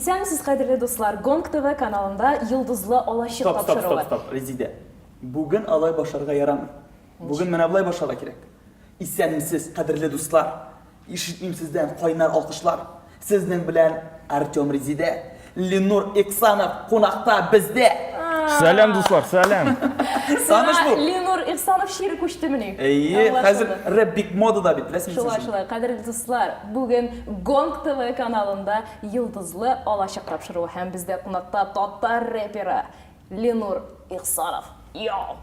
Исәнмесез, кадерле дуслар! Гонг ТВ каналында Йолдызлы алачык Стоп, стоп, тапшыруы. стоп, стоп, Резидә. Бүген алай башларга ярамый. Бүген менә болай башларга кирәк. Исәнмесез, кадерле дуслар! Ишетмим сездән кайнар алкышлар. Сезнең белән Артем Резидә, Ленур Ихсанов кунакта бездә. Сәлам, дуслар, сәлам. Таныш бу. Ленур Ихсанов чире күчтемени? Әйе, хәзер рэп бик модада бит, беләсеңме син Шулай, шуны? шулай, кадерле дуслар, бүген Гонг ТВ каналында Йолдызлы алачык тапшыруы һәм бездә кунакта татар рэперы Ленур Ихсанов. Йоу!